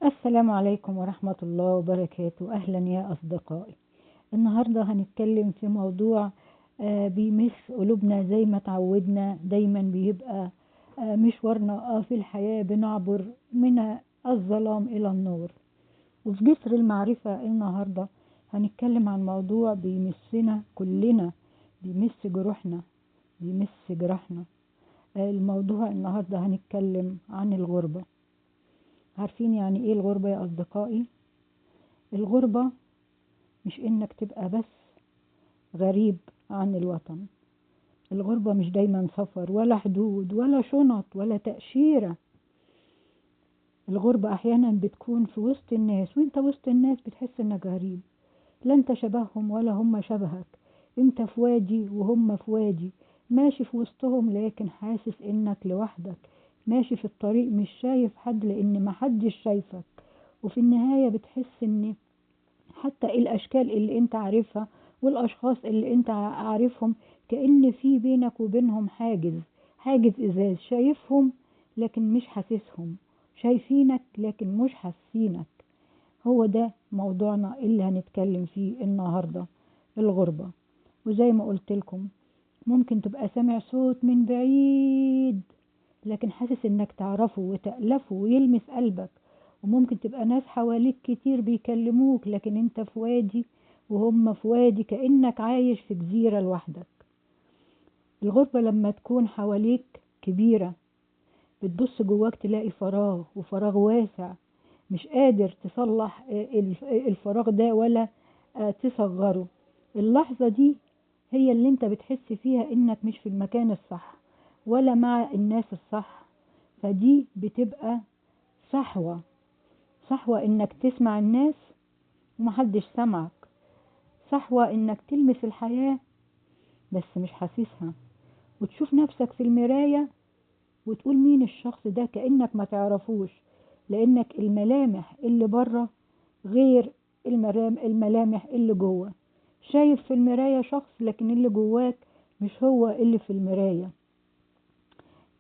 السلام عليكم ورحمة الله وبركاته. أهلا يا أصدقائي. النهاردة هنتكلم في موضوع بيمس قلوبنا زي ما تعودنا. دايما بيبقى مشوارنا في الحياة بنعبر من الظلام إلى النور. وفي جسر المعرفة النهاردة هنتكلم عن موضوع بيمسنا كلنا، بيمس جروحنا، بيمس جرحنا. الموضوع النهاردة هنتكلم عن الغربة. عارفين يعني ايه الغربة يا أصدقائي؟ الغربة مش انك تبقى بس غريب عن الوطن. الغربة مش دايما سفر ولا حدود ولا شنط ولا تأشيرة. الغربة احيانا بتكون في وسط الناس، وانت وسط الناس بتحس انك غريب، لا انت شبههم ولا هم شبهك، انت في وادي وهم في وادي، ماشي في وسطهم لكن حاسس انك لوحدك، ماشي في الطريق مش شايف حد لان محدش شايفك. وفي النهاية بتحس ان حتى الاشكال اللي انت عارفها والاشخاص اللي انت عارفهم كأن في بينك وبينهم حاجز، حاجز ازاز، شايفهم لكن مش حاسسهم، شايفينك لكن مش حاسينك. هو ده موضوعنا اللي هنتكلم فيه النهاردة، الغربة. وزي ما قلت لكم ممكن تبقى سامع صوت من بعيد لكن حاسس انك تعرفه وتألفه ويلمس قلبك، وممكن تبقى ناس حواليك كتير بيكلموك لكن انت في وادي وهم في وادي، كأنك عايش في جزيرة لوحدك. الغربة لما تكون حواليك كبيرة بتبص جواك تلاقي فراغ، وفراغ واسع مش قادر تصلح الفراغ ده ولا تصغره. اللحظة دي هي اللي انت بتحس فيها انك مش في المكان الصح ولا مع الناس الصح. فدي بتبقى صحوة، صحوة انك تسمع الناس ومحدش سمعك، صحوة انك تلمس الحياة بس مش حاسسها، وتشوف نفسك في المراية وتقول مين الشخص ده كأنك ما تعرفوش، لانك الملامح اللي بره غير الملامح اللي جوه. شايف في المراية شخص لكن اللي جواك مش هو اللي في المراية.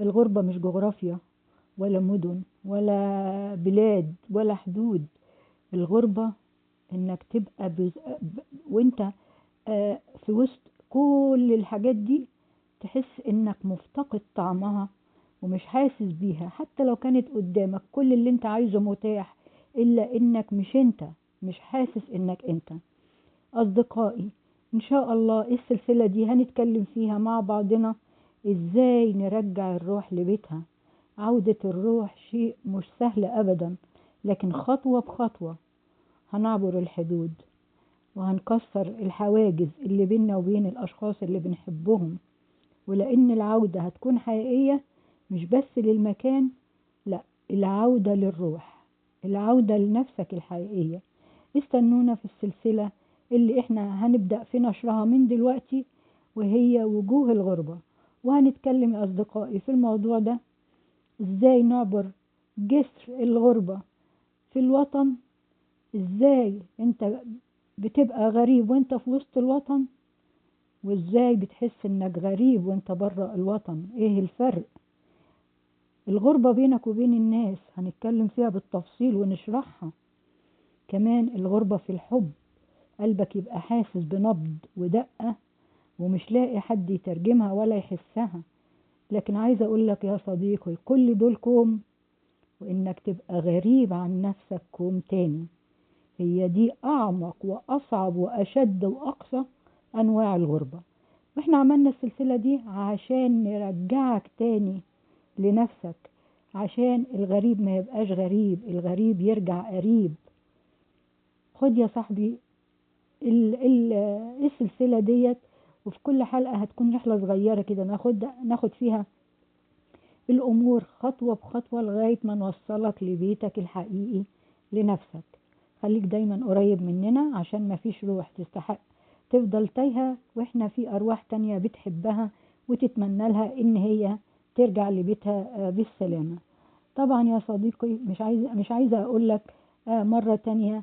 الغربة مش جغرافيا ولا مدن ولا بلاد ولا حدود. الغربة انك تبقى وانت في وسط كل الحاجات دي تحس انك مفتقد طعمها ومش حاسس بيها، حتى لو كانت قدامك كل اللي انت عايزه متاح، الا انك مش انت، مش حاسس انك انت. اصدقائي ان شاء الله السلسلة دي هنتكلم فيها مع بعضنا ازاي نرجع الروح لبيتها. عودة الروح شيء مش سهل ابدا، لكن خطوة بخطوة هنعبر الحدود وهنكسر الحواجز اللي بيننا وبين الاشخاص اللي بنحبهم. ولان العودة هتكون حقيقية مش بس للمكان، لا، العودة للروح، العودة لنفسك الحقيقية. استنونا في السلسلة اللي احنا هنبدأ في نشرها من دلوقتي، وهي وجوه الغربة. وهنتكلم يا أصدقائي في الموضوع ده، ازاي نعبر جسر الغربة في الوطن، ازاي انت بتبقى غريب وانت في وسط الوطن، وازاي بتحس انك غريب وانت بره الوطن، ايه الفرق. الغربة بينك وبين الناس هنتكلم فيها بالتفصيل ونشرحها. كمان الغربة في الحب، قلبك يبقى حاسس بنبض ودقة ومش لاقي حد يترجمها ولا يحسها. لكن عايزة اقولك يا صديقي كل دول كوم، وانك تبقى غريب عن نفسك كوم تاني. هي دي اعمق واصعب واشد واقصى انواع الغربة. واحنا عملنا السلسلة دي عشان نرجعك تاني لنفسك، عشان الغريب ما يبقاش غريب، الغريب يرجع قريب. خد يا صاحبي السلسلة ديت، وفي كل حلقة هتكون رحلة صغيرة كده ناخد فيها الأمور خطوة بخطوة لغاية ما نوصلك لبيتك الحقيقي لنفسك. خليك دايما قريب مننا عشان ما فيش روح تستحق تفضل تايهة، واحنا في أرواح تانية بتحبها وتتمنى لها إن هي ترجع لبيتها بالسلامة. طبعا يا صديقي مش عايزة أقولك مرة تانية،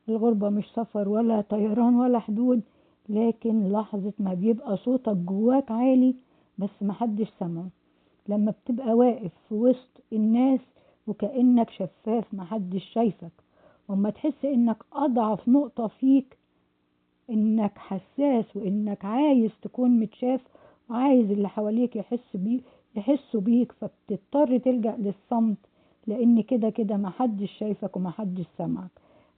الغربة مش سفر ولا طيران ولا حدود، لكن لحظة ما بيبقى صوتك جواك عالي بس محدش سمعه، لما بتبقى واقف في وسط الناس وكأنك شفاف محدش شايفك. وما تحس انك اضعف نقطة فيك انك حساس، وانك عايز تكون متشاف وعايز اللي حواليك يحسوا بيك، فبتضطر تلجأ للصمت لان كده كده محدش شايفك ومحدش سامعك.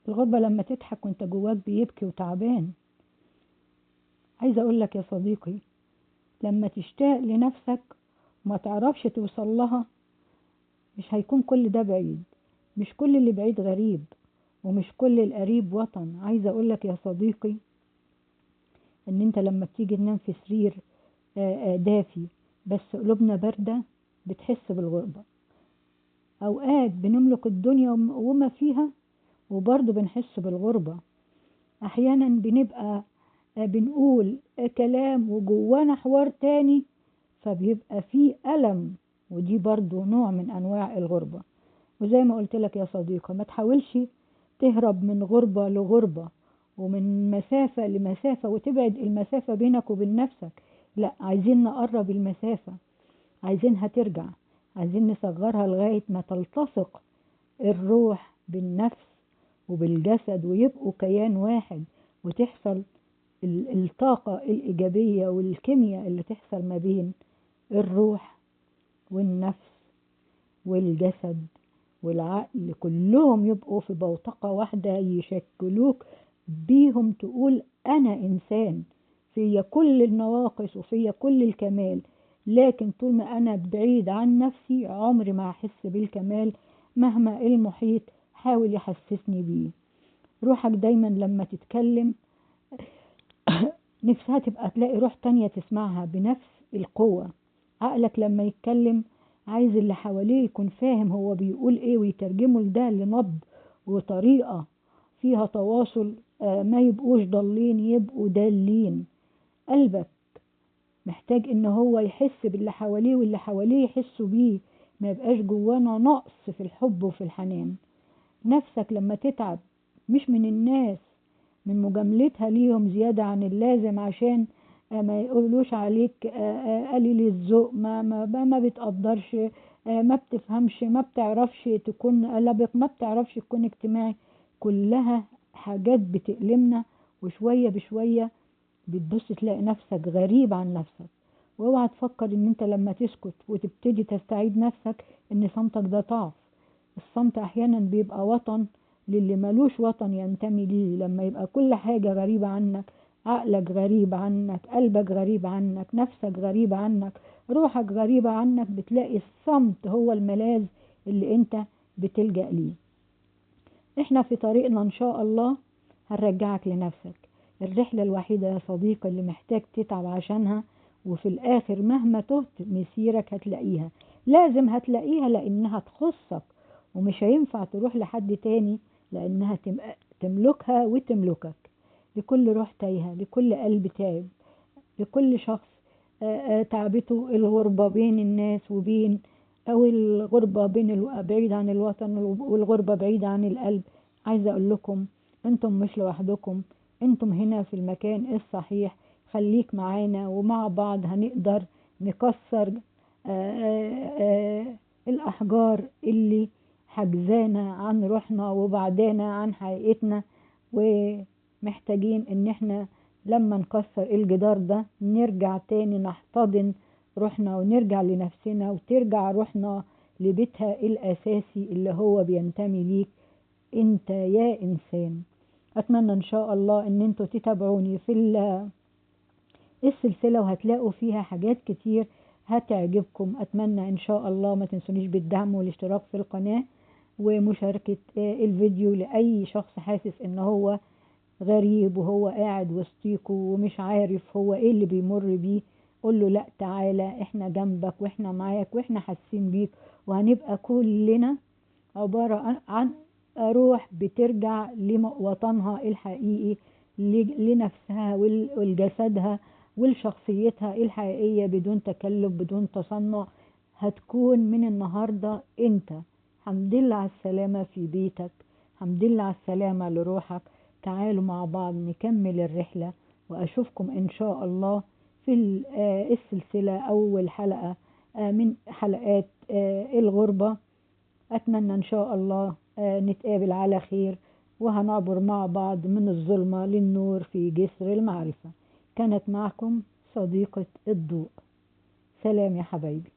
الغربة لما تضحك وانت جواك بيبكي وتعبان. عايزة اقولك يا صديقي، لما تشتاق لنفسك وما تعرفش توصل لها، مش هيكون كل ده بعيد، مش كل اللي بعيد غريب، ومش كل القريب وطن. عايزة اقولك يا صديقي ان انت لما بتيجي تنام في سرير دافي بس قلوبنا باردة، بتحس بالغربة. اوقات بنملك الدنيا وما فيها وبرضه بنحس بالغربة. احيانا بنبقى بنقول كلام وجوانا حوار تاني، فبيبقى فيه ألم، ودي برضه نوع من انواع الغربة. وزي ما قلت لك يا صديقة، ما تحاولش تهرب من غربة لغربة ومن مسافة لمسافة وتبعد المسافة بينك وبين نفسك. لا، عايزين نقرب المسافة، عايزينها ترجع، عايزين نصغرها لغاية ما تلتصق الروح بالنفس وبالجسد ويبقوا كيان واحد، وتحصل الطاقة الإيجابية والكيمياء اللي تحصل ما بين الروح والنفس والجسد والعقل، كلهم يبقوا في بوتقة واحدة يشكلوك بيهم، تقول أنا إنسان فيا كل النواقص وفيا كل الكمال. لكن طول ما أنا بعيد عن نفسي عمري ما أحس بالكمال مهما المحيط حاول يحسسني بيه. روحك دايما لما تتكلم نفسها تبقى تلاقي روح تانية تسمعها بنفس القوة. عقلك لما يتكلم عايز اللي حواليه يكون فاهم هو بيقول ايه ويترجمه لده لنبض وطريقة فيها تواصل، ما يبقوش ضالين يبقوا دالين. قلبك محتاج ان هو يحس باللي حواليه واللي حواليه يحسوا بيه، ما يبقاش جوانا نقص في الحب وفي الحنان. نفسك لما تتعب مش من الناس، من مجاملتها ليهم زيادة عن اللازم عشان ما يقولوش عليك قليل الذوق، ما بتقدرش، ما بتفهمش، ما بتعرفش تكون لبق، ما بتعرفش تكون اجتماعي. كلها حاجات بتألمنا، وشوية بشوية بتبص تلاقي نفسك غريب عن نفسك. واوعى تفكر ان انت لما تسكت وتبتدي تستعيد نفسك ان صمتك ده ضعف. الصمت احيانا بيبقى وطن للي ملوش وطن ينتمي ليه. لما يبقى كل حاجة غريبة عنك، عقلك غريب عنك، قلبك غريب عنك، نفسك غريبة عنك، روحك غريبة عنك، بتلاقي الصمت هو الملاذ اللي انت بتلجأ ليه. احنا في طريقنا ان شاء الله هنرجعك لنفسك. الرحلة الوحيدة يا صديقي اللي محتاج تتعب عشانها، وفي الاخر مهما تهت مسيرك هتلاقيها، لازم هتلاقيها لانها تخصك، ومش هينفع تروح لحد تاني لانها تملكها وتملكك. لكل روح تايهة، لكل قلب تعب، لكل شخص تعبته الغربة بين الناس وبين، أو الغربة بين بعيد عن الوطن والغربة بعيد عن القلب. عايزة أقول لكم أنتم مش لوحدكم، أنتم هنا في المكان الصحيح. خليك معانا ومع بعض هنقدر نكسر الأحجار اللي حجزانا عن روحنا وبعدانا عن حقيقتنا، ومحتاجين ان احنا لما نكسر الجدار ده نرجع تاني نحتضن روحنا ونرجع لنفسنا، وترجع روحنا لبيتها الأساسي اللي هو بينتمي ليك انت يا إنسان. أتمنى إن شاء الله ان انتوا تتابعوني في السلسلة، وهتلاقوا فيها حاجات كتير هتعجبكم. أتمنى إن شاء الله ما تنسونيش بالدعم والاشتراك في القناة ومشاركة الفيديو لأي شخص حاسس إن هو غريب وهو قاعد وسطيكوا ومش عارف هو إيه اللي بيمر بيه. قول له لا، تعالى، إحنا جنبك وإحنا معاك وإحنا حاسين بيك، وهنبقى كلنا عبارة عن روح بترجع لوطنها الحقيقي، لنفسها ولجسدها ولشخصيتها الحقيقية، بدون تكلف بدون تصنع. هتكون من النهاردة انت حمد لله على السلامة في بيتك، حمد لله على السلامة لروحك. تعالوا مع بعض نكمل الرحلة، وأشوفكم إن شاء الله في السلسلة أول حلقة من حلقات الغربة. أتمنى إن شاء الله نتقابل على خير، وهنعبر مع بعض من الظلمة للنور في جسر المعرفة. كانت معكم صديقة الضوء. سلام يا حبايبي.